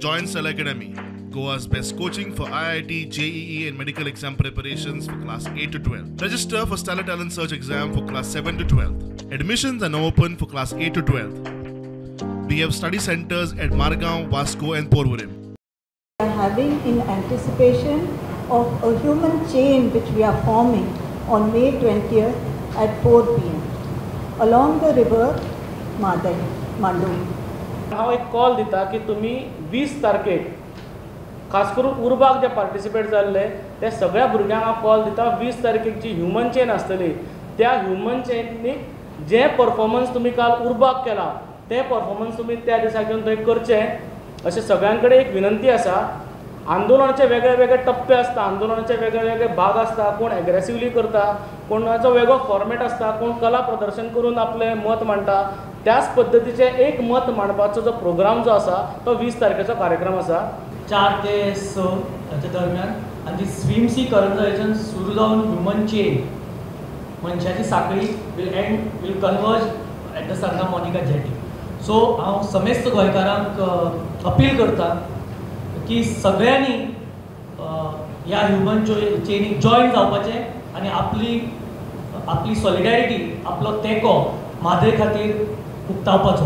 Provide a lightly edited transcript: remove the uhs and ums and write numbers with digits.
Join Stellar Academy, Goa's best coaching for IIT, JEE and medical exam preparations for class 8 to 12. Register for Stellar Talent Search exam for class 7 to 12. Admissions are now open for class 8 to 12. We have study centers at Margao, Vasco and Porvorim. We are having in anticipation of a human chain which we are forming on May 20th at 4 p.m. along the river Mhadei, Mandovi. हांव एक call दिता की तुमी 20 तारखेक खास करून उर्बाक जे participate जाल्ले ते सगळ्या भुरग्यांक हांव कॉल दिता, 20 तारखेक जी ह्युमन चेन आसतली त्या ह्युमन चेनीक जे परफॉर्मन्स तुमी काल उर्बाक केला ते परफॉर्मन्स तुमी त्या दिसा घेवन थंय करचें अशें सगळ्यां कडेन एक विनंती आसा. आंदोलनाचे वेगळे वेगळे टप्पे आसता, आंदोलनाचे वेगळे वेगळे भाग आसता, कोण एग्रेसिवली करता, कोणाचो वेगळो फॉर्मेट आसता, कोण कला प्रदर्शन करून आपलें मत मांडटा. त्याच पद्दतीचें एक मत मांडपाचो जो प्रोग्राम जो आसा तो 20 तारखेचो कार्यक्रम आसा. 4 ते 6 हाच्या दरम्यान आनी ती स्विमसी करंजायेच्यान सुरू जावन ह्युमन चेन मनशाची साखळी will end will converge at the Santa Monica jetty. So हांव समेस्त गोंयकारांक अपील करता की सगळ्यांनी ह्या ह्युमन चेनीक जॉयन जावपाचें आनी आपली आपली सॉलिडॅरिटी, आपलो तेंको म्हादय खातीर उक्तावपाचो.